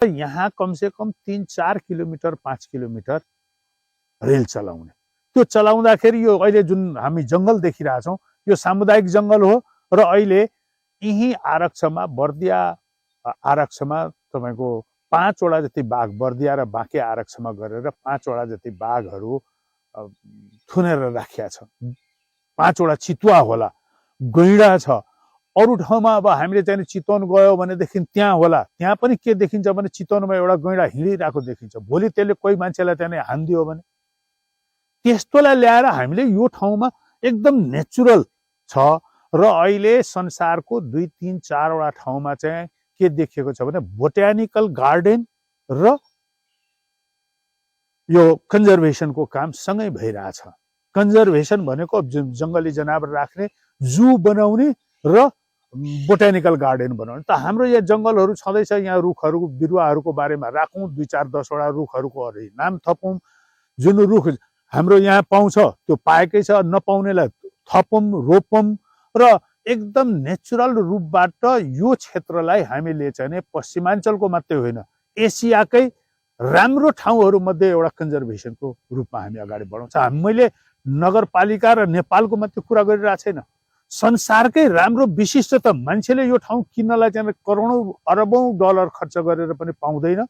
यहाँ कमसेकम 3-4 kilometre 5 kilometre rail चलाउने। त्यो चलाउँदाखेरि यो अहिले जुन हामी जङ्गल देखिरहेछौँ यो सामुदायिक जङ्गल हो र अहिले यही आरक्षमा बर्दिया आरक्षमा तपाईको 5 वटा जति बाघ बर्दिया र बाँके आरक्षमा गरेर 5 वटा जति बाघहरू थुनेर राखिया छ। 5 वटा चितुवा होला, गैंडा छ। अरु ठाउँमा अब हामीले चाहिँ चितवन गयो भनेदेखि त्यहाँ होला, त्यहाँ पनि के देखिन्छ भने चितवनमा एउटा गैंडा हिँडिरहेको देखिन्छ। भोलि त्यसले कोही मान्छेलाई त्यहाँ हान्दियो भने त्यस्तोलाई ल्याएर हामीले यो ठाउँमा एकदम नेचुरल छ र अहिले संसारको 2-3-4 वटा ठाउँमा चाहिँ के देखिएको छ भने बोटानिकल गार्डन र यो कन्जर्भेसनको काम सँगै भइरहेछ। कन्जर्भेसन भनेको जंगली जनावर राख्ने, जू बनाउने र बोटानिकल गार्डन बनाउने। त हाम्रो यहाँ जंगलहरू छँदैछ, यहाँ रुखहरू बिरुवाहरूको बारेमा राखौँ, 2-4-10 वटा रुखहरूको नाम थपौँ। जुन रुख हाम्रो यहाँ पाउँछ त्यो पाएकै छ, नपाउनेलाई थपौँ, रोपौँ र एकदम नेचुरल रूपबाट यो क्षेत्रलाई हामीले चाहिँ पश्चिमाञ्चलको मात्रै होइन एसियाकै राम्रो ठाउँहरू मध्ये एउटा कन्जर्भेसनको रूपमा हामी अगाडि बढाउँछ। मैले नगरपालिका र नेपालको मात्रै कुरा गरिरहेको छैन, संसारकै राम्रो विशिष्ट त मान्छेले यो ठाउँ किन्नलाई चाहिँ करोडौं अरबौं डलर खर्च गरेर पनि पाउँदैन।